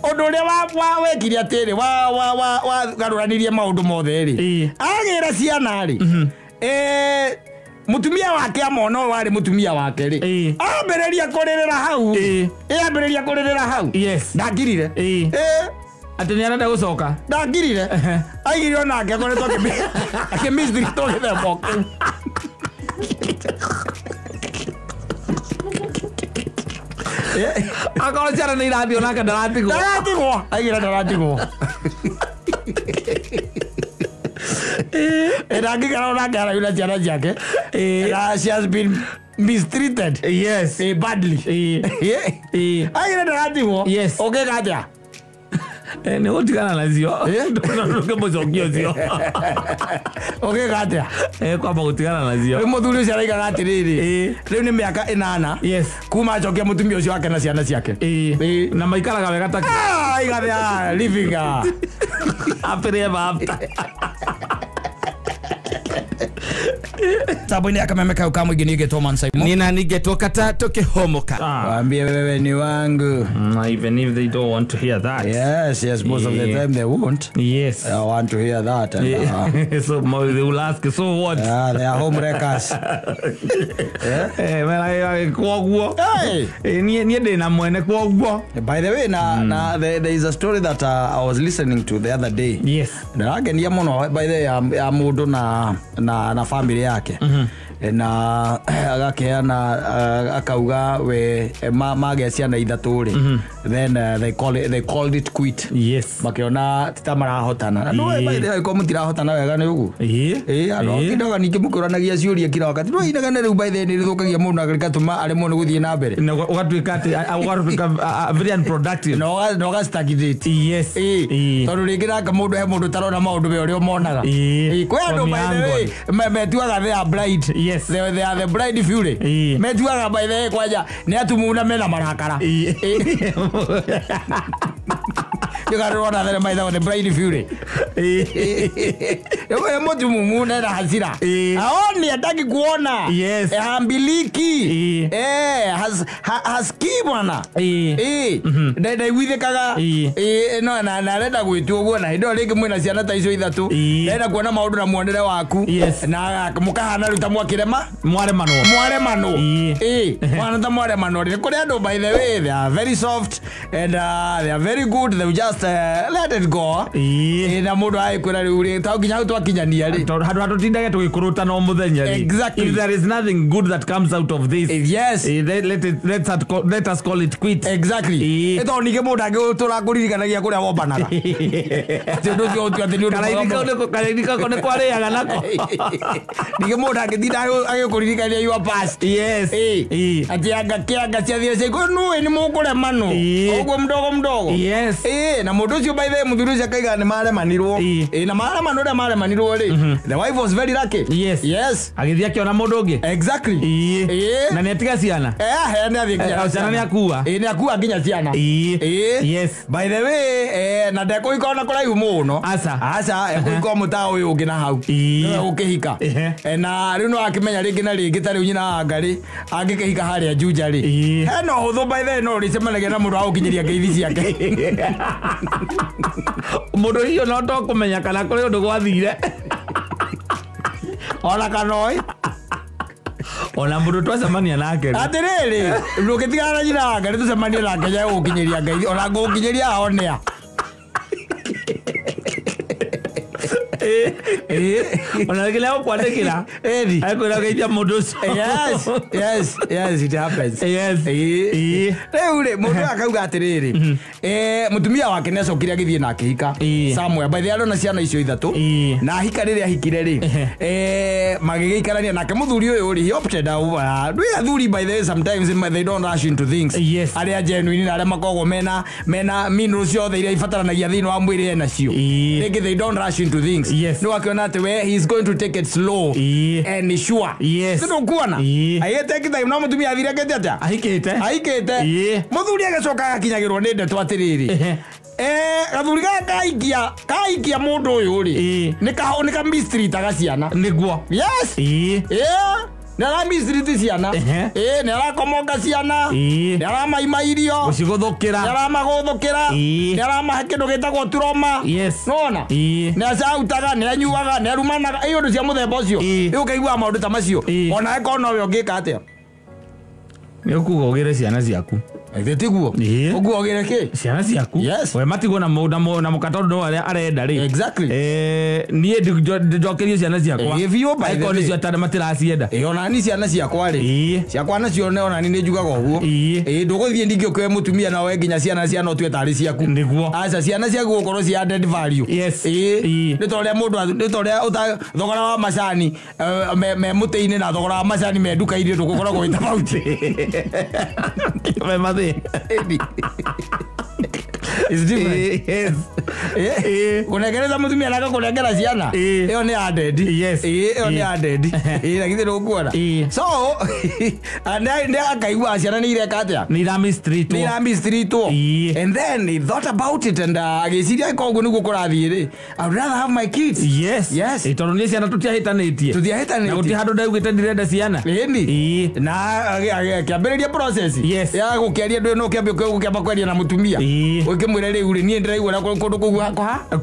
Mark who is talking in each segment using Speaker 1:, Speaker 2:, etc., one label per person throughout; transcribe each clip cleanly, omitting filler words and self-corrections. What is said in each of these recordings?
Speaker 1: Ũndũ ũrĩa wekire atĩrĩ wagarũranirie maũndũ mothe rĩ, agĩra ciana rĩ, mutumia wake amona ũyũ warĩ mutumia wake rĩ, ambĩrĩria kũrĩrĩra hau. Ambĩrĩria kũrĩrĩra hau.
Speaker 2: Yes.
Speaker 1: Ndangirire.
Speaker 2: Atĩ nĩ arenda gũcoka.
Speaker 1: Ndangirire. Aigire onake akoretwo akĩmistreatwo gĩthemba o kĩu.
Speaker 2: Akorwo ciana nĩ irathiĩ onake ndaratigwo.
Speaker 1: Ndaratigwo. Aigire ndaratigwo. Ndangĩkara onake araihu na ciana ciake. Na she has been mistreated.
Speaker 2: Yes.
Speaker 1: Badly. Aigire ndaratigwo.
Speaker 2: Yes.
Speaker 1: Ũngĩka atĩa?
Speaker 2: Nĩ gũtigana nacio. Ndũkĩmũcokia ũcio.
Speaker 1: Ũngĩka atĩa?
Speaker 2: Kwamba gũtigana nacio.
Speaker 1: Rĩu mũthuri ũcio araigaga atĩrĩrĩ, rĩu nĩ mĩaka 8
Speaker 2: Yes.
Speaker 1: kuma acokia mũtumia ũcio wake na ciana ciake.
Speaker 2: Na maikaraga wega ta
Speaker 1: Aiga they are living
Speaker 2: happily ever after.
Speaker 1: Tabu-inĩ ya kameme kau ka mũingĩ nĩ ngetwo Man Simon.
Speaker 3: Nina ningetwo kata tukihomoka.
Speaker 1: Waambie wewe ni wangu.
Speaker 2: Even if they don't want to hear that.
Speaker 1: Yes, yes, most of the time they won't.
Speaker 2: Yes.
Speaker 1: I want to hear that. And,
Speaker 2: So they will ask, so what?
Speaker 1: They are home wreckers.
Speaker 2: Kwoguo.
Speaker 1: Hey.
Speaker 2: Niĩ ndĩ na mwene kwoguo.
Speaker 1: By the way, na there is a story that I was listening to the other day.
Speaker 2: Yes.
Speaker 1: Ndĩrangenia mũno by the way ya mũndũ na family yake. Na agakeana akauga we magĩa ciana ithatũ rĩ, then they called it quit.
Speaker 2: Yes.
Speaker 1: Makiona ti ta marahotana. No by the way ko mũtirahotana wega nĩ ũguo. Andũ akindaga ningĩ mũkĩũranagia ciũria kila wakati. No inegene rĩu by the way nĩ rĩthũkagia mũndũ na rĩgatũma aremwo nĩ gũthiĩ na mbere.
Speaker 2: Na ũgatuĩka atĩ ũgatuĩka very unproductive.
Speaker 1: Na ũga stagnate.
Speaker 2: Yes.
Speaker 1: Tondũ rĩngĩ nake mũndũ he mũndũ ũtarona maũndũ me ũrĩa ũmonaga. Kwĩ andũ by the way metuaga they are blind.
Speaker 2: Yes.
Speaker 1: They are the blind fury. Metuaga by the way kwanja nĩ atumumu na mena marakara. Nĩũkarora thenema ĩtagwo The Blind Fury. Ĩ mũtumumu na ena hasira. Haoni, hataki kuona.
Speaker 2: Yes.
Speaker 1: Hambiliki. Hasikii bwana. Ndaiguithĩkaga. No na arenda gwĩtua ũguo na hĩndĩ ĩyo rĩngĩ mwĩna ciana ta icio ithatũ. Arenda kuona maũndũ na muonere waku.
Speaker 2: Yes.
Speaker 1: Na mũkahana rĩu ta mwakĩrema.
Speaker 2: Mwaremanwo.
Speaker 1: Mwaremanwo. Mwana ta mwaremanwo. Nĩ kũrĩ andũ by the way they are very soft and they are very good, they will just let it go. Na mũndũ agĩkwĩra rĩu rĩ ta nginya hau twakinyania rĩ.
Speaker 2: Tondũ handũ hatũtindage tũgĩkũrũtana o mũthenya rĩ.
Speaker 1: Exactly.
Speaker 2: If there is nothing good that comes out of this.
Speaker 1: Yes.
Speaker 2: Let us call it quit.
Speaker 1: Exactly. Tondũ ningĩ mũndũ angĩtũra kũririkanagia kũrĩa wombanaga. Atĩ ũndũ ũcio ũtua atĩ nĩ ũndũ mwega.
Speaker 2: Karaini kako nĩ kwarĩaga nako.
Speaker 1: Ningĩ mũndũ angĩtinda agĩkũririkania your past.
Speaker 2: Yes.
Speaker 1: Atĩ anga kĩanga ciathire ciaigũ nũĩ nĩ mũkũremanwo. Ũguo mdogo mdogo.
Speaker 2: Yes.
Speaker 1: Na mũndũ ũcio by the way mũthuri ũcio akaiga nĩ maremanirwo. Na maremanwo ũrĩa maremanirwo rĩ, the wife was very lucky.
Speaker 2: Yes.
Speaker 1: Yes.
Speaker 2: Agĩthiĩ akĩona mũndũ ũngĩ.
Speaker 1: Exactly.
Speaker 2: Na nĩ atiga ciana.
Speaker 1: Nĩ athiĩ nginya
Speaker 2: Ciana nĩ akua.
Speaker 1: Nĩ akua nginya ciana.
Speaker 2: Yes.
Speaker 1: By the way, na ndekũhika ona kũraihu mũno.
Speaker 2: Aca.
Speaker 1: Aca, ekũhika o mũtaa ũyũ ũngĩ na hau. Nĩwe gũkĩhika. Na rĩu no akĩmenya rĩngĩ na rĩngĩ ta rĩu nyina wa Anga rĩ, angĩkĩhika harĩa Juja rĩ. Hena ũhũthũ by the way no ũrĩcemanagia na mũndũ wa gũkinyĩria ngeithi ciake.
Speaker 2: Mũndũ ũcio no to kũmenya kana kũrĩ ũndũ gwathire.
Speaker 1: Ona kana oĩ.
Speaker 2: Ona mũndũ twacemania nake rĩ.
Speaker 1: Atĩrĩrĩ, ndũngĩtigana na nyina wa Anga rĩ, tũcemanie nake nja gũkinyĩria ngeithi, ona ngũkinyĩria honea.
Speaker 2: Ona rĩngĩ nĩegũkwandĩkĩra.
Speaker 1: Ĩni.
Speaker 2: Ekwĩra geithia mũndũ ũcio.
Speaker 1: Yes, yes, yes, it happens.
Speaker 2: Yes.
Speaker 1: Rĩu rĩ, mũndũ ũyũ akauga atĩrĩrĩ, mũtumia wake nĩ acokire agĩthiĩ na akĩhika somewhere. By the way, arona ciana icio ithatũ. Na ahika rĩrĩa ahikire rĩ, magĩgĩikarania nake mũthuri ũyũ rĩ, he opted out. Ndũĩ athuri by the way sometimes they don't rush into things.
Speaker 2: Yes.
Speaker 1: Arĩa genuine na arĩa makoragwo mena minerals ciothe iria ibataranagia thĩinĩ wa mwĩrĩ enacio. Rĩngĩ they don't rush into things.
Speaker 2: Yes.
Speaker 1: No akiona atĩ we he is going to take it slow and sure.
Speaker 2: Yes.
Speaker 1: Nĩ ndũkuona? Agĩ take time no mũtumia athire akĩte atĩa?
Speaker 2: Ahikĩte.
Speaker 1: Ahikĩte. Mũthuri agĩcoka agakinyagĩrwo nĩ ndeto atĩrĩrĩ. Gathuri gaka kaikia mũndũ ũyũ rĩ, nĩ ka mistreataga ciana.
Speaker 2: Nĩguo.
Speaker 1: Yes. Nĩ aramiciriti ciana. Ĩĩ, nĩ arakomonga ciana. Nĩ aramaima irio.
Speaker 2: Gũcigũthũkĩra.
Speaker 1: Nĩ aramagũthũkĩra. Nĩ aramahe kĩndũ gĩtagwo trauma.
Speaker 2: Yes.
Speaker 1: Nona? Nĩ acautaga, nĩ anyuaga, nĩ arumanaga, ĩ ũndũ cia mũthemba ũcio. Ĩ ũkaiguaga maũndũ ta macio. Ona angĩkorwo nowe ũngĩka atĩa?
Speaker 2: Nĩ ũkuga ũgĩre ciana ciaku.
Speaker 1: Ithe tiguo. Ũguo ũgĩre kĩ?
Speaker 2: Ciana ciaku.
Speaker 1: Yes.
Speaker 2: We matigwo na mũka tondũ arĩa arenda rĩ.
Speaker 1: Exactly.
Speaker 2: Niĩ njokerie ciana ciakwa.
Speaker 1: Ĩ biũ by the
Speaker 2: way. Nĩcio atarĩ matiracienda.
Speaker 1: Ĩ ona ni ciana ciakwa rĩ. Ciakwa nacio ona ni njugaga ũguo. Ĩ ndũgũthiĩ ningĩ ũkĩoe mũtumia na woe nginya ciana ciana ũtue tarĩ ciaku.
Speaker 2: Nĩguo.
Speaker 1: Aca ciana ciaku gũkorwo ci added value.
Speaker 2: Yes.
Speaker 1: Ĩ nĩ ta ũrĩa mũndũ nĩ ta ũrĩa thogora wa macani me mũtĩ-inĩ na thogora wa macani me nduka-inĩ ndũgũkoragwo wĩ tofauti.
Speaker 2: Me mathĩ.
Speaker 1: It's different.
Speaker 2: Yes.
Speaker 1: Kũnengereza mũtumia na agakũnengera ciana. Ĩyo nĩ added.
Speaker 2: Yes.
Speaker 1: Ĩyo nĩ added. Ĩ na githĩ ndũkuona. So nĩ akaigua ciana nĩ ireka atĩa?
Speaker 2: Nĩ iramistreatwo.
Speaker 1: Nĩ iramistreatwo. And then he thought about it and agĩciria koguo nĩguo kũrathiĩ rĩ. I would rather have my kids.
Speaker 2: Yes.
Speaker 1: Yes.
Speaker 2: Tondũ niĩ ciana tũtiahĩtanĩtie.
Speaker 1: Tũtiahĩtanĩtie.
Speaker 2: Na gũtirĩ handũ ndaugĩte ndirenda ciana.
Speaker 1: Ĩni. Na akĩambĩrĩria process.
Speaker 2: Yes.
Speaker 1: Ya gũkĩaria ndũĩ no ũkĩambia kwaria na mũtumia. Ũkĩmwĩra rĩu rĩ niĩ ndĩraigua ũrĩa kũndũ kũu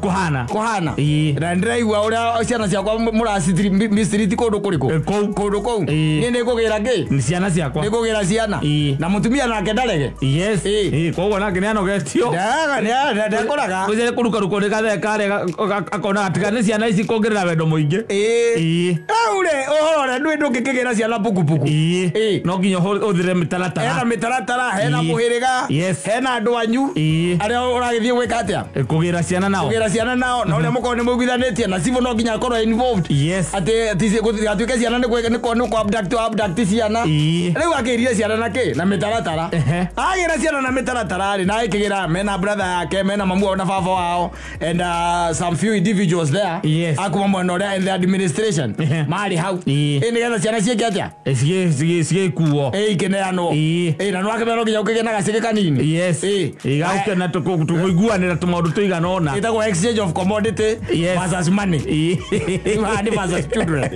Speaker 2: kũhana.
Speaker 1: Kũhana. Na ndĩraigua ũrĩa ciana ciakwa mũracimistreat kũndũ kũrĩkũ? Kũndũ kũu. Niĩ nĩngũgĩra kĩ?
Speaker 2: Nĩ ciana ciakwa.
Speaker 1: Nĩngũgĩra ciana. Na mũtumia nake ndarege.
Speaker 2: Yes. Koguo nake nĩanogetio.
Speaker 1: Ndekũraga.
Speaker 2: Gũcere kũrukarukwo nĩ gathee karĩa akona atiga nĩ ciana ici kuongerera wendo mũingĩ.
Speaker 1: Rĩu rĩ ũhoro ũrĩa ndũĩ ndũngĩkĩgĩra ciana pukupuku.
Speaker 2: No nginya ũthire mĩtaratara.
Speaker 1: Hena mĩtaratara, hena mũhĩrĩga, hena andũ anyu arĩa ũragĩthiĩ gwĩka atĩa?
Speaker 2: Kũgĩra ciana nao.
Speaker 1: Kũgĩra ciana nao na ũrĩa mũkorwo nĩ mũiguithanĩtie na civil no nginya akorwo involved.
Speaker 2: Yes.
Speaker 1: Atĩ gũtigatuĩke ciana nĩ kũ abduct ciana. Rĩu akĩrire ciana na kĩ? Na mĩtaratara. Agĩra ciana na mĩtaratara rĩ na akĩgĩra mena brother yake, mena mamu wao na baba wao and some few individuals there.
Speaker 2: Yes.
Speaker 1: Akuma mwena ũrĩa in the administration. Marĩ hau. Ĩ nĩgetha ciana ciĩke atĩa?
Speaker 2: Cigĩkuo.
Speaker 1: Ĩ ikĩneanwo. Ĩ na nĩwakĩmenya no nginya ũkĩgĩe na gacĩgĩ kanini.
Speaker 2: Yes. Ĩgagũkena tũkũiguanĩra tũmaũndũ tũigana ũna.
Speaker 1: Ĩtagwo exchange of commodity versus money. Money versus children.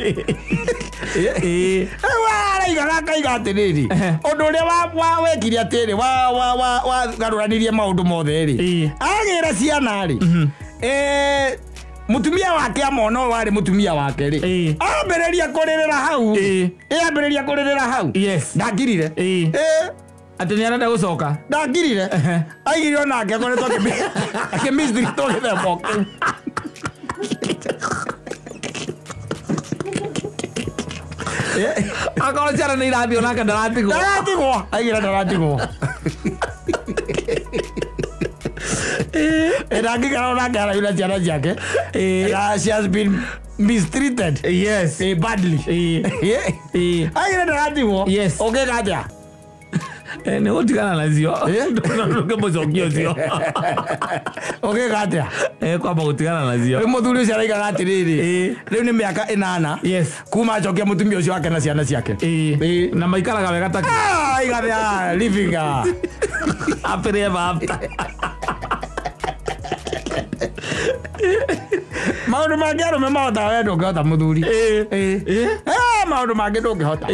Speaker 1: Araigaga akaiga atĩrĩrĩ ũndũ ũrĩa wekire atĩrĩ wagarũranirie maũndũ mothe rĩ agĩra ciana rĩ mũtumia wake amona ũyũ warĩ mũtumia wake rĩ ambĩrĩria kũrĩrĩra hau. Ambĩrĩria kũrĩrĩra hau. Ndangirire.
Speaker 2: Atĩ nĩ arenda gũcoka.
Speaker 1: Ndangirire. Aigire onake akoretwo akĩmistreatwo gĩthemba o kĩu.
Speaker 2: Akorwo ciana nĩ irathiĩ onake ndaratigwo.
Speaker 1: Ndaratigwo. Aigire ndaratigwo. Ndangĩikara onake arauna ciana ciake. She has been mistreated.
Speaker 2: Yes.
Speaker 1: Badly. Aigire ndaratigwo.
Speaker 2: Yes.
Speaker 1: Ũngĩka atĩa?
Speaker 2: Nĩ gũtigana nacio. Ndũngĩmũcokia ũcio.
Speaker 1: Ũngĩka atĩa?
Speaker 2: Kwamba gũtigana nacio.
Speaker 1: Rĩu mũthuri ũcio araigaga atĩrĩrĩ rĩu nĩ mĩaka 8
Speaker 2: Yes.
Speaker 1: kuma acokia mũtumia ũcio wake na ciana ciake.
Speaker 2: Na maikaraga wega ta
Speaker 1: Aiga they are living
Speaker 2: happily ever after.
Speaker 1: Maũndũ mangĩ arũme mahotaga we ndũngĩhota mũthuri. Maũndũ mangĩ ndũngĩhota.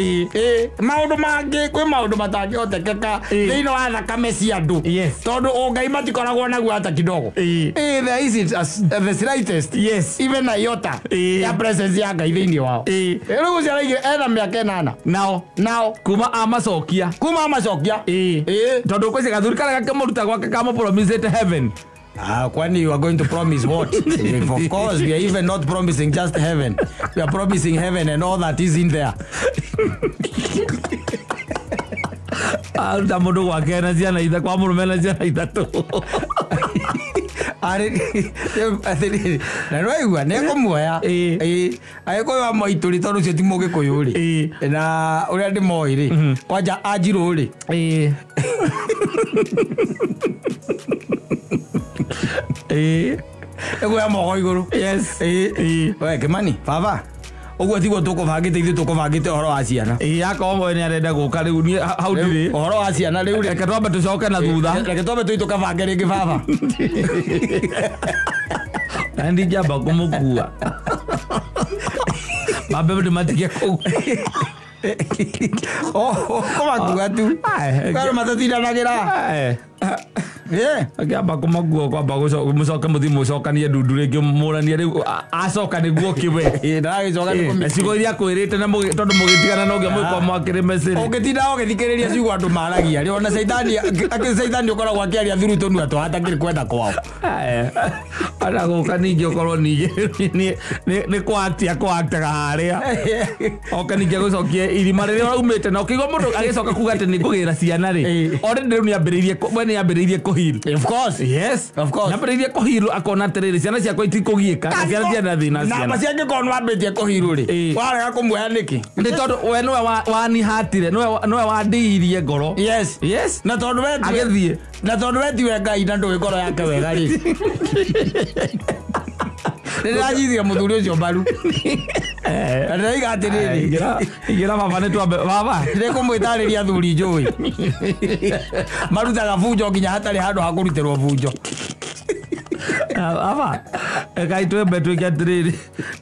Speaker 1: Maũndũ mangĩ kwĩ maũndũ matangĩhotekeka thĩinĩ wa thakame cia andũ. Tondũ ũngai matikoragwo naguo hata kidogo. There is it as the slightest.
Speaker 2: Yes.
Speaker 1: Even a iota ya presence ya Ngai thĩinĩ wao. Rĩu ũcio araigire ena mĩaka 8.
Speaker 2: Nao. Kuma amacokia.
Speaker 1: Kuma amacokia.
Speaker 2: Tondũ kwĩ gathuri karĩa gakĩmũruta gwake kamũpromisĩte heaven.
Speaker 1: Kwani you are going to promise what? If of course, we are even not promising just heaven. We are promising heaven and all that is in there.
Speaker 2: Aruta mũndũ gwake na ciana ithatũ, kwa mũrũme na ciana ithatũ.
Speaker 1: Arĩ na nĩwaigua nĩekũmuoya. Agĩkũyũ a maitũ rĩ tondũ ũcio ti mũgĩkũyũ rĩ na ũrĩa ndĩmoĩ rĩ kwanja anjirũ rĩ ĩguoya moko igũrũ.
Speaker 2: Yes.
Speaker 1: We Kĩmani baba ũguo tiguo tũkũbangĩte ithuĩ tũkũbangĩte ũhoro wa ciana.
Speaker 2: Akorwo we nĩarenda gũka rĩu niĩ hau ndirĩ.
Speaker 1: Ũhoro wa ciana rĩu rĩ
Speaker 2: reke twambe tũcoke na thutha.
Speaker 1: Reke twambe tũthiĩ tũkabange rĩngĩ baba.
Speaker 2: Na ndingĩamba kũmũkua. Mambe ndĩmatige kũu.
Speaker 1: Oh, kũmakua tu. Kwĩ matatindanagĩra.
Speaker 2: Akĩamba kũmakua kwamba mũcoke mũthiĩ mũcokanie ndundu rĩngĩ mũranie rĩu acoka nĩguo kĩwe.
Speaker 1: Ndagĩcoka nĩ
Speaker 2: Na ciugo iria akwĩrĩte na tondũ mũgĩtigana no nginya mũgĩkorwo mwakĩrĩ mecĩrĩ.
Speaker 1: Ũngĩtinda ũgĩthikĩrĩria ciugo andũ maragia rĩ ona caitani caitani ũkoragwo akĩaria through tũnua twa hatakĩrĩ kwenda kwao.
Speaker 2: Ona gũka ningĩ ũkorwo ningĩ nĩ kwatia kwataga harĩa. Oka ningĩ agũcokie irima rĩrĩa ũraumĩte na ũkĩigua mũndũ agĩcoka kuga atĩ nĩ ngũgĩra ciana rĩ. Already rĩu nĩambĩrĩirie we nĩambĩrĩirie kũheal.
Speaker 1: Of course.
Speaker 2: Yes.
Speaker 1: Of course.
Speaker 2: Nĩambĩrĩirie kũheal akona atĩrĩrĩ ciana ciakwa itikũgiĩka na ciana ciana thĩna
Speaker 1: Na
Speaker 2: ciana.
Speaker 1: maciangĩkorwo nĩwambĩtie kũheal rĩ warega kũmuoya nĩkĩ?
Speaker 2: Nĩ tondũ we nĩwe wanihatire nĩwe wandĩirie ngoro.
Speaker 1: Yes.
Speaker 2: Yes.
Speaker 1: Na tondũ we
Speaker 2: agĩthiĩ.
Speaker 1: Na tondũ we tiwe Ngai na ndũĩ ngoro yake wega rĩ. Nĩndĩranyitire mũthuri ũcio mbaru. Na ndĩraiga atĩrĩrĩ.
Speaker 2: Ingĩra baba nĩ twambe baba.
Speaker 1: Nĩngũmwĩtarĩria athuri njũĩ. Marutaga bunjo nginya hatarĩ handũ ha kũrutĩrwo bunjo.
Speaker 2: Baba, ekai twembe twĩke atĩrĩrĩ.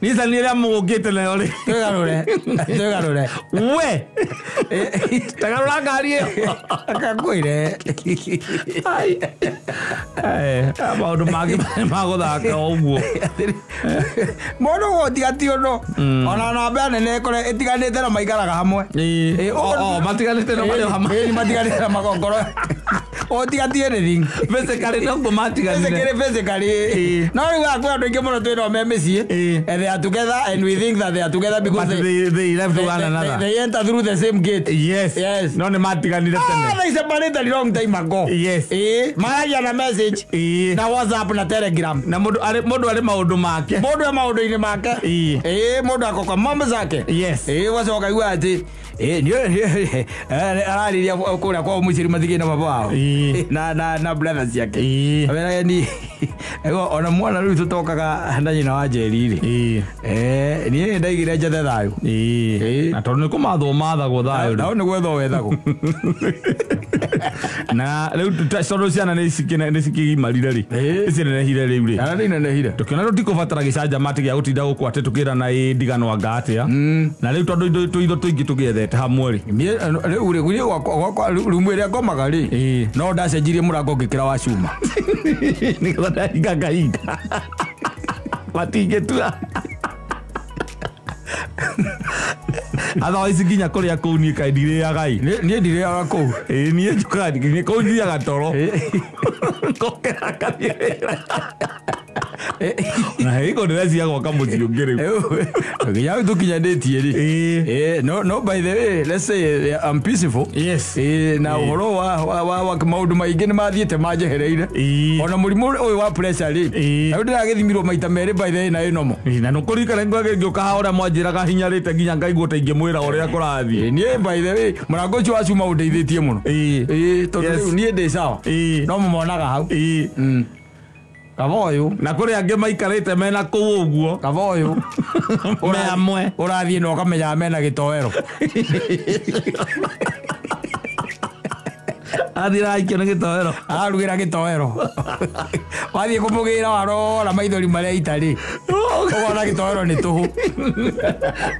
Speaker 2: Nissan ĩrĩa mũgũkĩte nayo rĩ.
Speaker 1: Twĩgarũre. Twĩgarũre.
Speaker 2: We. Tagarũra ngari ĩyo.
Speaker 1: Akakwĩre.
Speaker 2: Maũndũ mangĩ ma gũthaka o ũguo.
Speaker 1: Mũndũ gũtiga ti ũndũ. Ona namba nene ĩkore ĩtiganĩte na maikaraga hamwe.
Speaker 2: Matiganĩte na marĩ o hamwe.
Speaker 1: Ĩĩ, matiganĩte na magongoro. Ũtiga ti anything.
Speaker 2: Basically no matiganire.
Speaker 1: Basically. No rĩu haha kwĩ andũ aingĩ mũno twĩ nao me mĩciĩ. And they are together and we think that they are together because
Speaker 2: they left one another.
Speaker 1: They enter through the same gate.
Speaker 2: Yes.
Speaker 1: Yes.
Speaker 2: No nĩ matiganire tene.
Speaker 1: They separated long time ago.
Speaker 2: Yes.
Speaker 1: Maragia na message. Na WhatsApp na Telegram.
Speaker 2: Na mũndũ arĩ maũndũ make.
Speaker 1: Mũndũ e maũndũ-inĩ make. Mũndũ akoka mama zake.
Speaker 2: Yes.
Speaker 1: Wacoka igua atĩ nĩ ararĩria kũrĩa kwao mũciĩ mathigĩ na baba wao. Na brothers ciake. Aweraga ni ona mwana rĩu tũtokaga na nyina wa Njeri rĩ. Niĩ ndaigire njethe thayũ.
Speaker 2: Na tondũ nĩ kũmathwo mathagwo thayũ.
Speaker 1: Nao nĩ gwethwo wethagwo.
Speaker 2: Na rĩu tondũ ciana nĩ cikĩgimarire rĩ. Nĩcinenehire rĩu rĩ.
Speaker 1: Ciana nĩinenehire.
Speaker 2: Tũkĩona tũtikũbatara gĩcanjama atĩ gĩa gũtinda gũkũ atĩ tũkĩrana ĩ ndiganwo anga atĩa. Na rĩu tondũ tũitho tũingĩ tũgĩethete hamwe rĩ.
Speaker 1: Rĩu rĩ gwakwa rumu ĩrĩa ngomaga rĩ. No ndacenjirie mũrango ngĩkĩra wa cuma.
Speaker 2: Nĩgetha ndahinga ngahinga. Matingĩtua. Otherwise nginya kũrĩa kũu niĩ kaĩ ndirĩaga ĩ.
Speaker 1: Niĩ ndirĩaga kũu.
Speaker 2: Niĩ njũkaga nginya kũu thiaga toro. Ngokĩra ngathiĩ wĩra. Na hĩko ndĩreciria gwaka mũciĩ ũngĩ rĩu.
Speaker 1: Nginya hau tũkinyanĩtie rĩ. No by the way, let's say I'm peaceful.
Speaker 2: Yes.
Speaker 1: Na ũhoro wa maũndũ maingĩ nĩ mathiĩte manjehereire. Ona mũrimũ ũyũ wa pressure rĩ. Rĩu ndĩragĩthimirwo maita merĩ by the way na ĩ normal.
Speaker 2: Na nũkũririkana ngĩũka haha ũrĩa mwanjĩraga hinyarĩte nginya ngaigua ta ingĩmwĩra ũrĩa kũrathiĩ.
Speaker 1: Niĩ by the way mũrango ũcio wa cuma ũndeithĩtie mũno. Tondũ rĩu niĩ ndĩ sawa. No mũmonaga hau. Kaba ũyũ.
Speaker 2: Na kũrĩ angĩ maikarĩte mena kũu ũguo.
Speaker 1: Kaba ũyũ.
Speaker 2: Me hamwe.
Speaker 1: Ũrathiĩ na ũkamenya mena gĩtoero.
Speaker 2: Athiĩ araikio nĩ gĩtoero.
Speaker 1: Ararugĩra gĩtoero. Wathiĩ kũmũgĩra warora maithori marĩa ita rĩ. Ũkona gĩtoero nĩ tũhũ.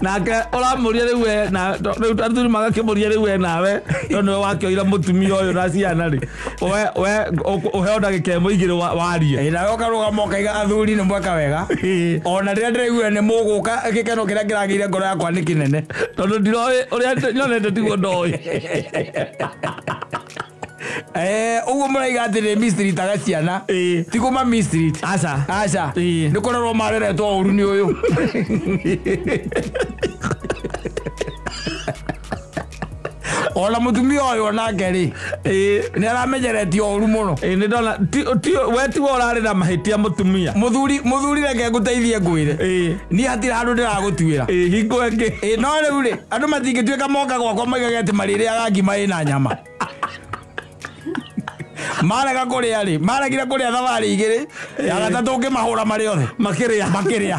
Speaker 2: Nake ũramũria rĩu we na rĩu athuri magakĩmũria rĩu we nawe tondũ nĩwe wakĩoire mũtumia ũyũ na ciana rĩ. We ũheo ndagĩka ĩmwe igĩrĩ warie.
Speaker 1: Nawe ũkarũgama ũkaiga athuri nĩ mweka wega. Ona rĩrĩa ndĩraigua nĩ mũgũka gĩkeno kĩrĩa kĩragĩire ngoro yakwa nĩ kĩnene.
Speaker 2: Tondũ ndiroĩ ũrĩa nyonete tiguo ndoĩ.
Speaker 1: Ũguo mũraiga atĩ nĩ mistreataga ciana. Ti kũma mistreat.
Speaker 2: Aca.
Speaker 1: Aca. Nĩ kũrerwo mareretwo ũru nĩ ũyũ. Ona mũtumia ũyũ onake rĩ. Nĩ aramenyeretio ũru mũno.
Speaker 2: Nĩ ndona we tiwe ũrarĩ na mahĩtia mũtumia.
Speaker 1: Mũthuri reke ngũteithie ngwĩre. Niĩ hatirĩ handũ ndĩragũtuĩra.
Speaker 2: Hingo ĩngĩ.
Speaker 1: No rĩu rĩ andũ matingĩtuĩka moka gwakwa maigage atĩ marĩrĩaga ngima ĩna nyama. Marega kũrĩa rĩ, maregire kũrĩa thabarĩ igĩrĩ, ya gatatũ ngĩmahũra marĩ othe.
Speaker 2: Makĩrĩa.
Speaker 1: Makĩrĩa.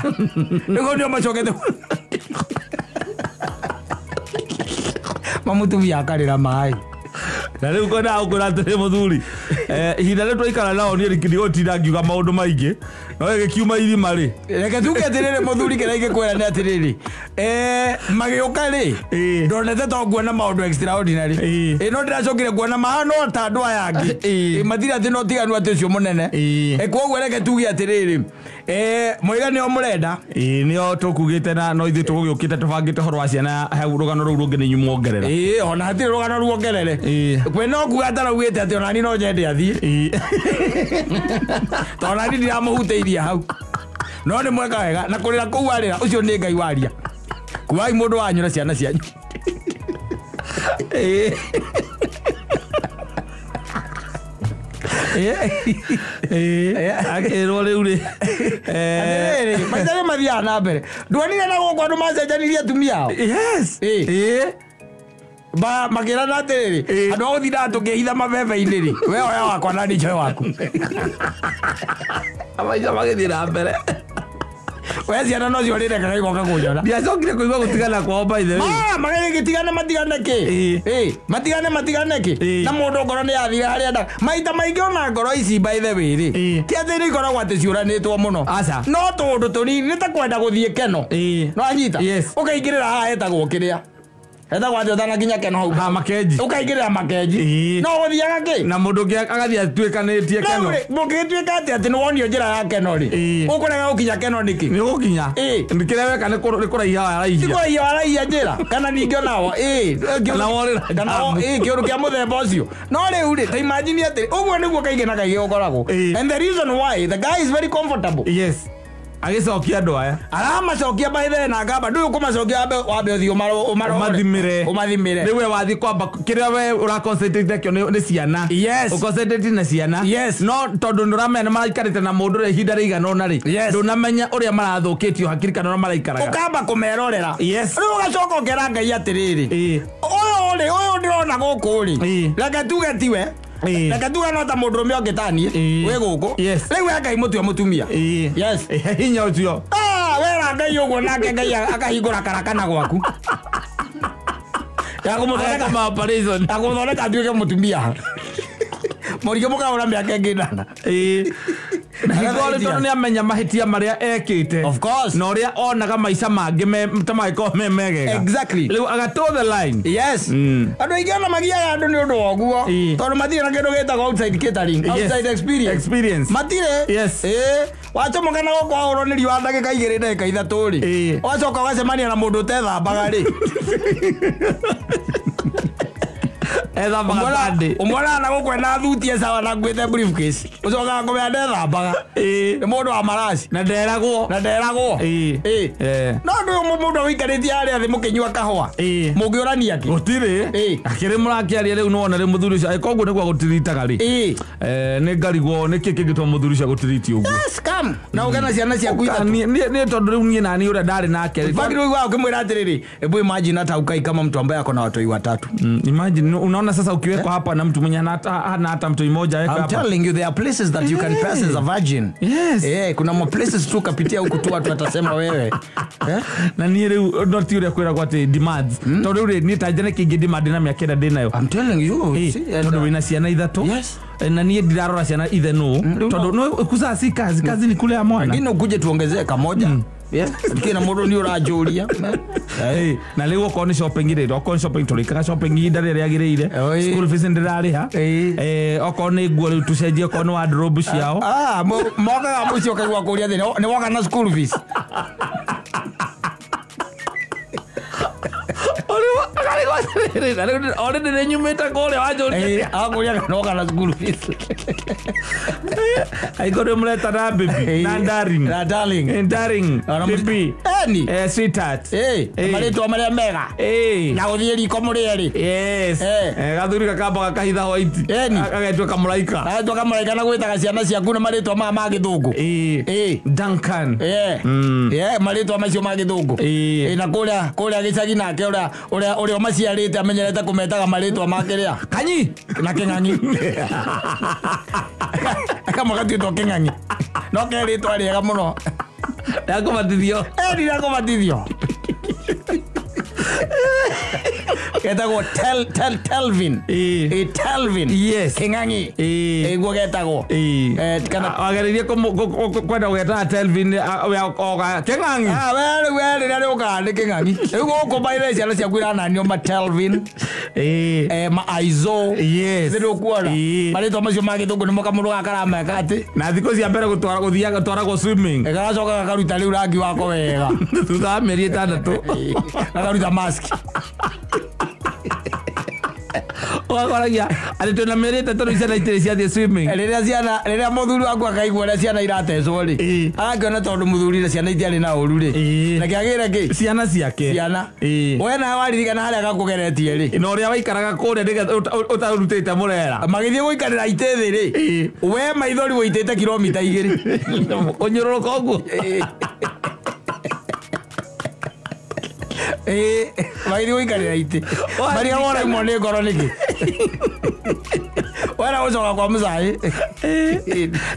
Speaker 1: Nĩguo nĩo macokete. Mamũtumia akarĩra maĩ.
Speaker 2: Na rĩu kwenda gũkwĩra atĩrĩ mũthuri, ihinda rĩu twaikara nao niĩ ndigũtinda ngiuga maũndũ maingĩ, no gĩkiuma irima rĩ.
Speaker 1: Reke tuge atĩrĩrĩ mũthuri, kĩrĩa ingĩkwĩra nĩ atĩrĩrĩ, magĩũka rĩ, ndonete to nguona maũndũ extraordinary. No ndĩracokire kuona mahana o ta andũ aya angĩ. Matirĩ atĩ no tiganu atĩ ũcio mũnene. Koguo reke tuge atĩrĩrĩ, mwĩga nĩo mũrenda.
Speaker 2: Ĩĩ, nĩo tũkugĩte na no ithuĩ tũgũgĩũkĩte tũbangĩte ũhoro wa ciana, hau rũgano rũu rũngĩ nĩ inyuĩ muongerera.
Speaker 1: Ĩĩ, ona hatirĩ rũgano ruongerere. Kwĩ no kuga ataraugĩte atĩ onani no nyende athiĩ, tondũ nani ndiramũhutĩirie hau, no nĩ mweka wega na kũrĩra kũu arĩra, ũcio nĩ Ngai waria. Kuai mũndũ wanyu na ciana cianyu.
Speaker 2: Akĩrwo rĩu rĩ,
Speaker 1: Atĩrĩrĩ, maica nĩ mathiaga na mbere. Ndwonire na gũkũ andũ macenjanirie atumia ao?
Speaker 2: Yes.
Speaker 1: Makĩrana atĩrĩrĩ, andũ a gũthindaga tũkĩhitha mabebe-inĩ rĩ, we oya wakwa na niĩ njoe waku.
Speaker 2: Maica magĩthiĩ na mbere.
Speaker 1: We ciana no ciorĩre kana igoka kũnjora.
Speaker 2: Ndiacokire kũigua gũtigana kwao, by the way.
Speaker 1: Ah, magĩgĩtigane matigane kĩ? Matigane matigane kĩ? Na mũndũ ngoro nĩ yathire harĩa endaga. Maita maingĩ ona ngoro ici, by the way rĩ, ti atĩ nĩ ikoragwo atĩ ciũranĩtwo mũno.
Speaker 2: Aca.
Speaker 1: No tũũndũ tũnini nĩ ta kwenda gũthiĩ keno. No anyita?
Speaker 2: Yes.
Speaker 1: Ũkaingĩrĩra haha hetagwo kĩrĩa hetagwo atĩ ũtanakinya keno hau.
Speaker 2: Ha Makenji.
Speaker 1: Ũkaingĩrĩra Makenji. No ũthiaga kĩ?
Speaker 2: Na mũndũ ũngĩ agathiĩ atuĩkanĩtie keno.
Speaker 1: Rĩu rĩ, mũngĩgĩtuĩka atĩ atĩ nĩ wonio njĩra ya keno rĩ, ũkũrega gũkinya keno nĩkĩ?
Speaker 2: Nĩ ũgũkinya. Kĩrĩa weka nĩ kũraiha waraihia.
Speaker 1: Ti kũraihia waraihia njĩra kana ningĩ onawo
Speaker 2: Kana worĩra
Speaker 1: kana
Speaker 2: ndamu.
Speaker 1: Kĩũndũ kĩa mũthemba ũcio. No rĩu rĩ, ta imagine atĩ ũguo nĩguo kaingĩ na kaingĩ gũkoragwo. And the reason why the guy is very comfortable,
Speaker 2: Yes, agĩcokia andũ aya,
Speaker 1: aramacokia by the na ngamba ndũyũ kũmacokia, wambe ũthiĩ ũmarore.
Speaker 2: Ũmathimĩre.
Speaker 1: Ũmathimĩre.
Speaker 2: Rĩu we wathiĩ kwamba kĩrĩa we ũra concentrate nakĩo nĩ ciana. Ũconcentrate na ciana. No tondũ nĩ ũramenya nĩ maraikarĩte na mũndũ ũrĩa ihinda rĩigana ũna rĩ, ndũnamenya ũrĩa marathũkĩtio hakiri kana ũrĩa maraikaraga.
Speaker 1: Ũkamba kũmerorera. Rĩu ũgacoka ũkera Ngai atĩrĩrĩ, ũyũ rĩ, ũyũ ndĩrona gũkũ rĩ, reke tuge tiwe, reke tuge no ta mũndũrũme ũngĩ taniĩ wĩ gũkũ. Rĩu we Ngai mũtue mũtumia. Yes.
Speaker 2: Hinya ũcio.
Speaker 1: Ah, wera Ngai ũguo, nake Ngai akahingũra karakana gwaku ya kũmũthondeka,
Speaker 2: Ageka operation.
Speaker 1: Ya kũmũthondeka atuĩke mũtumia. Mũrigĩ mũkahũra mĩaka ĩngĩ 8.
Speaker 2: Na hingo rĩ, tondũ nĩ amenya mahĩtia marĩa ekĩte,
Speaker 1: Of course.
Speaker 2: na ũrĩa onaga maica mangĩ ta mangĩkorwo me megega, rĩu agatoe the line.
Speaker 1: Yes. Andũ aingĩ ona magiaga andũ nĩ ũndũ wa ũguo, tondũ matirĩ na kĩndũ gĩtagwo outside catering, outside experience.
Speaker 2: Experience.
Speaker 1: Matirĩ. Wacomoka na gũkũ wahũrwo nĩ riũa ndagĩka 2, ndagĩka 3 rĩ, ũgacoka ũgacemania na mũndũ ũtethambaga rĩ.
Speaker 2: Ethambaga Sunday.
Speaker 1: Ũmwonaga na gũkũ ena thuti e sawa na nguĩte briefcase, ũcokaga kũmenya ndethambaga. Nĩ mũndũ wa maraci.
Speaker 2: Na nderagwo.
Speaker 1: Na nderagwo. No ndũ ũyũ mũndũ ũikarĩtie harĩa thĩ mũkĩnyua kahũa, mũngĩũrania kĩ?
Speaker 2: Gũtirĩ. Akĩrĩ mũrakĩaria rĩu nĩwona rĩu mũthuri ũcio agĩkorwo ũguo nĩguo agũtiritaga rĩ, nĩ ngarigwo nĩkĩ kĩngĩtũma mũthuri ũcio agũtiriti ũguo.
Speaker 1: Yes, come na ũge na ciana ciaku 3.
Speaker 2: Niĩ tondũ rĩu niĩ nani ũrĩa ndarĩ nake rĩ,
Speaker 1: In fact, rĩu ũkĩmwĩra atĩrĩrĩ, hebu imagine hata ukai kama mtu ambaye ako na watoi 3.
Speaker 2: Imagine, unaona sasa ukiwekwa hapa na mtu mwenye hana hata mtu mmoja awekwe
Speaker 1: I'm
Speaker 2: hapa.
Speaker 1: telling you, there are places that you can pass as a virgin. Kuna ma places tu ukapitia huku tu watu watasema wewe.
Speaker 2: Na niĩ rĩu no ti ũrĩa kwĩragwo atĩ demands. Tondũ rĩu rĩ, niĩ ta njane kĩngĩ demand na mĩaka ĩrĩa ndĩ nayo.
Speaker 1: I'm telling you, see, and,
Speaker 2: Tondũ wĩna ciana 3.
Speaker 1: Yes.
Speaker 2: Na niĩ ndirarora ciana ithe nũ.
Speaker 1: Rĩu
Speaker 2: Tondũ no kuzaa si kazi, kazi ni kulea mwana.
Speaker 1: Wengine ukuje tuongezee kamoja. Yes. Kina mũndũ nĩ ũranjũria.
Speaker 2: Na rĩu okorwo nĩ shopping rĩ, okorwo nĩ shopping tũrĩkaga shopping ihinda rĩrĩa rĩagĩrĩire. School fees ndĩrarĩha. Okorwo nĩ nguo rĩu tũcenjie, okorwo nĩ wardrobe ciao.
Speaker 1: Ah, mokaga mũciĩ ũkaigua kũria thĩ, nĩ woka na school fees.
Speaker 2: Already nĩ nyumĩte kũrĩa wanjũria.
Speaker 1: Akũria kana woka na school fees.
Speaker 2: Aiko nĩ mũreta na baby na darling.
Speaker 1: Na darling.
Speaker 2: Darling.
Speaker 1: Ona
Speaker 2: Baby.
Speaker 1: Eni.
Speaker 2: Sweetheart.
Speaker 1: Marĩtwa marĩa mega. Na gũthiĩ riko mũrĩe rĩ.
Speaker 2: Yes. Gathuri gakamba gakahitha white.
Speaker 1: Eni.
Speaker 2: Agetwo kamũraika.
Speaker 1: Agetwo kamũraika na gwĩtaga ciana ciaku na marĩtwa maya ma gĩthũngũ.
Speaker 2: Duncan.
Speaker 1: Marĩtwa macio ma gĩthũngũ. Na kũrĩa gĩcagi nake ũrĩa ũmaciarĩte amenyerete kũmetaga marĩtwa ma kĩrĩa.
Speaker 2: Kanyi.
Speaker 1: Na kĩng'ang'i. Kamwe gatuĩtwo kĩng'ang'i. No ke rĩtwa rĩega mũno.
Speaker 2: Ndakũbatithio.
Speaker 1: Ndakũbatithio. Getagwo Telvin. Telvin.
Speaker 2: Yes.
Speaker 1: King'ang'i. Ĩguo getagwo. Kana
Speaker 2: wagereirie kwenda gũgetaga Telvin oga King'ang'i.
Speaker 1: Ah, we rĩrĩa rĩũkaga nĩ King'ang'i. Rĩu gũkũ by the way ciana ciaku irananio ma Telvin. Ma Aizo.
Speaker 2: Yes.
Speaker 1: Nĩ ũkuona. Marĩtwa macio ma gĩthũngũ nĩmo kamũndũ gaka karameka atĩ.
Speaker 2: Na thikũ cia mbere gũtwara gũthiaga twaragwo swimming.
Speaker 1: Gagacoka gakaruta rĩu rangi wako wega.
Speaker 2: Thutha wa mĩeri 6.
Speaker 1: Gakaruta mask.
Speaker 2: Ũgakoragia atĩ twĩna mĩeri 3 rĩu ciana itirĩ ciathiĩ swimming.
Speaker 1: Rĩrĩa ciana rĩrĩa mũthuri waku akaigua ũrĩa ciana iratecwo rĩ, agakĩona tondũ mũthuri na ciana itiarĩ na ũru rĩ, na kĩagĩre kĩ?
Speaker 2: Ciana ciake.
Speaker 1: Ciana. We nawe waririkana harĩa gakũgeretie rĩ.
Speaker 2: Na ũrĩa waikaraga kũrĩa nĩgetha ũtarutĩte mũrera.
Speaker 1: Magĩthiĩ gũikarĩra itĩ thĩ rĩ, we maithori wũitĩte kilomita 2.
Speaker 2: Ũnyũrũrũka ũguo.
Speaker 1: Magĩthiĩ gũikarĩra itĩ. Marĩa woraimwo nĩ ngoro nĩkĩ? Wera gũcoka kwa mũcai.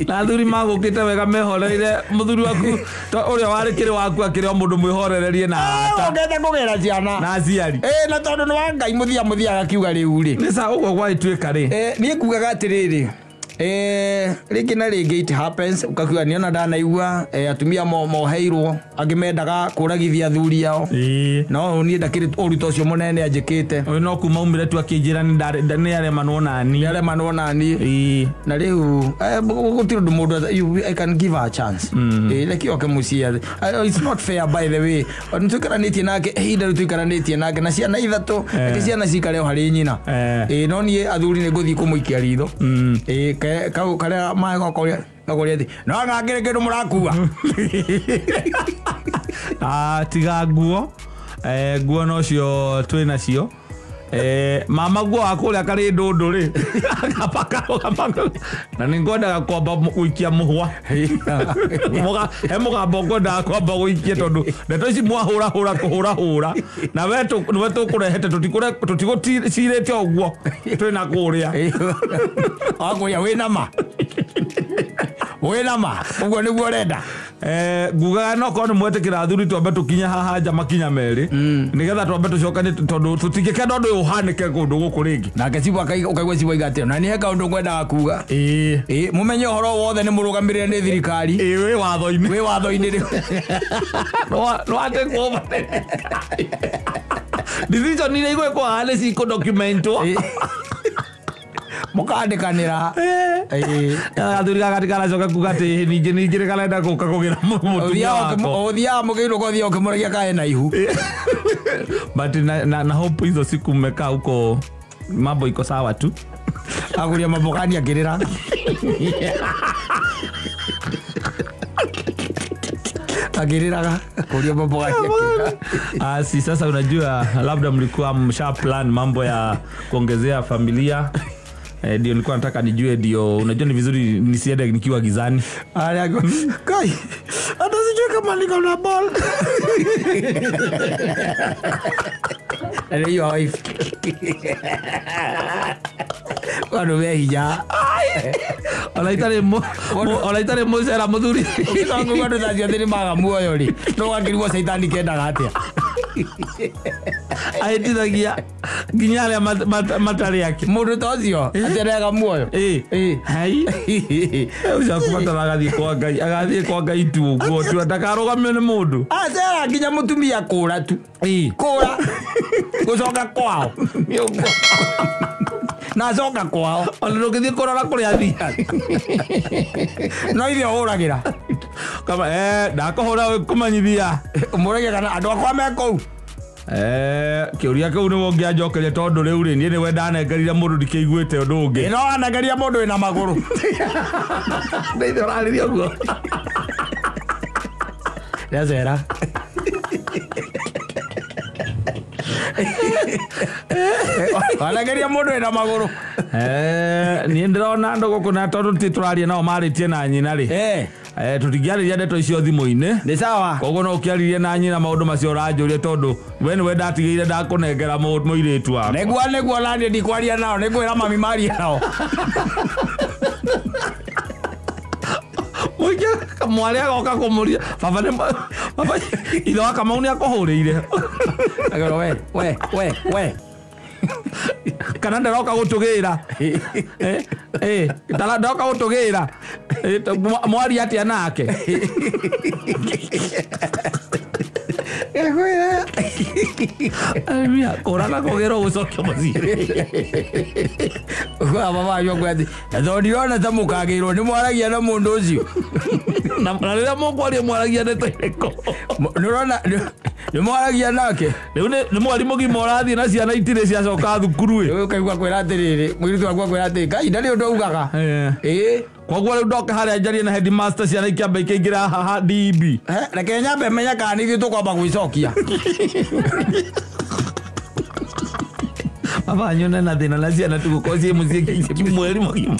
Speaker 2: Na athuri magũkĩte wega mehoreire mũthuri waku ũrĩa warĩ kĩrĩ waku akĩrĩ o mũndũ mwĩhorererie na arata.
Speaker 1: Ũkĩte kũgĩra ciana.
Speaker 2: Na aciari.
Speaker 1: Na tondũ nĩ wa Ngai mũthia mũthia agakiuga rĩu rĩ.
Speaker 2: Nĩ sa ũguo gwagĩtuĩka rĩ.
Speaker 1: Niĩ ngugaga atĩrĩrĩ. Rĩngĩ na rĩngĩ it happens ũkakiuga nĩona ndanaigua atumia moheirwo angĩ mendaga kũragithia athuri ao. No niĩ ndakĩrĩ ũru ta ũcio mũnene anjĩkĩte.
Speaker 2: Ũyũ no kuma umire tu akĩnjĩra nĩ aremanwo nani.
Speaker 1: Nĩ aremanwo nani. Na rĩu gũtirĩ ũndũ mũndũ I can give her a chance. Reke oke mũciĩ. It's not fair by the way. Nĩ tũikaranĩtie nake ihinda rĩu tũikaranĩtie nake na ciana 3 reke ciana cikare o harĩ nyina. No niĩ athuri nĩ ngũthiĩ kũmũikia ritho. Kau karia maĩ gakoria atĩ no ngangĩrĩ kĩndũ mũrakua.
Speaker 2: Tiga nguo. Nguo nocio twĩ nacio. Mama guo wa kũrĩa karĩ ndũndũ rĩ. Na nĩ ngwendaga kwamba gũikia mũhwa. He mũgambo ngwendaga kwamba gũikia tondũ ndeto ici mwahũrahũra kũhũrahũra. Na we nĩwe tũkũrehete tũtigũcirĩte ũguo twĩna kũrĩa.
Speaker 1: Akũria wĩna ma. Wĩna ma. Ũguo nĩguo ũrenda.
Speaker 2: Ngugaga no korwo nĩ mwetĩkĩra athuri twambe tũkinye haha nja makinya merĩ nĩgetha twambe tũcokanie tondũ tũtingĩkenda ũndũ ũyũ ũhanĩke kũndũ gũkũ rĩngĩ.
Speaker 1: Nake cibũ ũkaigua cibũ aiga atĩ na niĩ he kaũndũ ngwendaga kuga. Mũmenye ũhoro wothe nĩ mũrũgamĩrĩre nĩ thirikari.
Speaker 2: Wĩ watho-inĩ.
Speaker 1: Wĩ watho-inĩ rĩu.
Speaker 2: No atekwo decision iria igwĩkwo haha nĩ cikũ-documentwo.
Speaker 1: Mũkandĩkanĩra.
Speaker 2: Athuri gaka tikaracoka kuga atĩ ningĩ ningĩ nĩ karenda gũka kũgĩra mũtumia wako.
Speaker 1: Ũthiaga mũkĩinũka ũthiaga ũkĩmũragia kae na ihu.
Speaker 2: But na hope hizo siku mmekaa huko mambo iko sawa tu.
Speaker 1: Akuria mabokani akĩrĩra. Akĩrĩraga kuria mabokani akĩrĩra.
Speaker 2: Si sasa unajua labda mlikuwa msha plan mambo ya kuongezea familia. Ndio nilikuwa nataka nijue, ndio unajua ni vizuri nisiende nikiwa gizani.
Speaker 1: Kai hata sijui kama niko na ball. Ndio wife. Wano we hinya.
Speaker 2: Ona itarĩ mũcera mũthuri.
Speaker 1: Ũkĩtonga andũ ta acio atĩ nĩ maga muoyo rĩ. No wakĩrigwo caitani kendaga atĩa.
Speaker 2: Ahĩtithagia nginya arĩa matarĩ ake.
Speaker 1: Mũndũ ta ũcio aterega muoyo.
Speaker 2: Hai. Ũcio akũbatara agathiĩ kwa Ngai, agathiĩ kwa Ngai tu ũguo tu ndakarũgamio nĩ mũndũ.
Speaker 1: Acera nginya mũtumia kũra tu. Kũra. Gũcoka kwao. Na acoka kwao.
Speaker 2: Ona ndũngĩthiĩ kũrora kũrĩa athiaga.
Speaker 1: No ithuĩ ũhũragĩra.
Speaker 2: Kama ndakũhũra kũmenyithia.
Speaker 1: Ũmũragia kana andũ akwa me kũu.
Speaker 2: Kĩũria kĩu nĩwe ũngĩanjokeria tondũ rĩu rĩ niĩ nĩwe ndanengerire mũndũ ndikĩiguĩte ũndũ ũngĩ.
Speaker 1: No anengeria mũndũ wĩna magũrũ.
Speaker 2: Ndeithia ũrarĩria ũguo.
Speaker 1: Ndacera. Anengeria mũndũ wĩna magũrũ.
Speaker 2: Niĩ ndĩrona andũ gũkũ na tondũ ti tũraria nao marĩtie na nyina rĩ. Tũtingĩarĩria ndeto icio thimũ-inĩ.
Speaker 1: Nĩ sawa.
Speaker 2: Koguo no ũkĩarĩrie na nyina maũndũ macio ũranjũria tondũ we nĩwe ndatigĩire ndakũnengera mũirĩtu wakwa.
Speaker 1: Nĩguo naniĩ ndikwaria nao, nĩngwĩra mami marie nao.
Speaker 2: Mũingĩ mwarĩ agoka kũmũria baba nĩ baba ithe wa Kamau nĩ akũhũrĩire.
Speaker 1: Akĩrwo we.
Speaker 2: Kana ndaroka gũtũgĩra. Ndaroka gũtũgĩra. Mwaria atĩa nake? Kũraga kũgĩrwo gũcokio mũciĩ.
Speaker 1: Baba wanyu akwĩra atĩ tondũ ndirona ta mũkagĩrwo nĩ mwaragia na mũndũ ũcio.
Speaker 2: Na rĩrĩa mũkwaria mwaragia ndeto irĩkũ?
Speaker 1: Nĩũrona nĩ mwaragia nake.
Speaker 2: Rĩu nĩ mwarimũ mũgima ũrathiĩ na ciana itirĩ ciacoka thukuru ĩ.
Speaker 1: Rĩu ũkaigua kwĩra atĩrĩrĩ, mũirĩtu waku akwĩra atĩrĩ, Ngai ndarĩ ũndũ augaga. Ĩĩ.
Speaker 2: Koguo rĩu ndoke harĩa njarie na headmaster ciana ikĩamba ikĩingĩra haha DB.
Speaker 1: Reke nyambe menye kana nĩ ithuĩ tũkwamba gwĩcokia.
Speaker 2: Baba nyone na thĩna na ciana tu gũkorwo ciĩ mũciĩ mweri mũgima.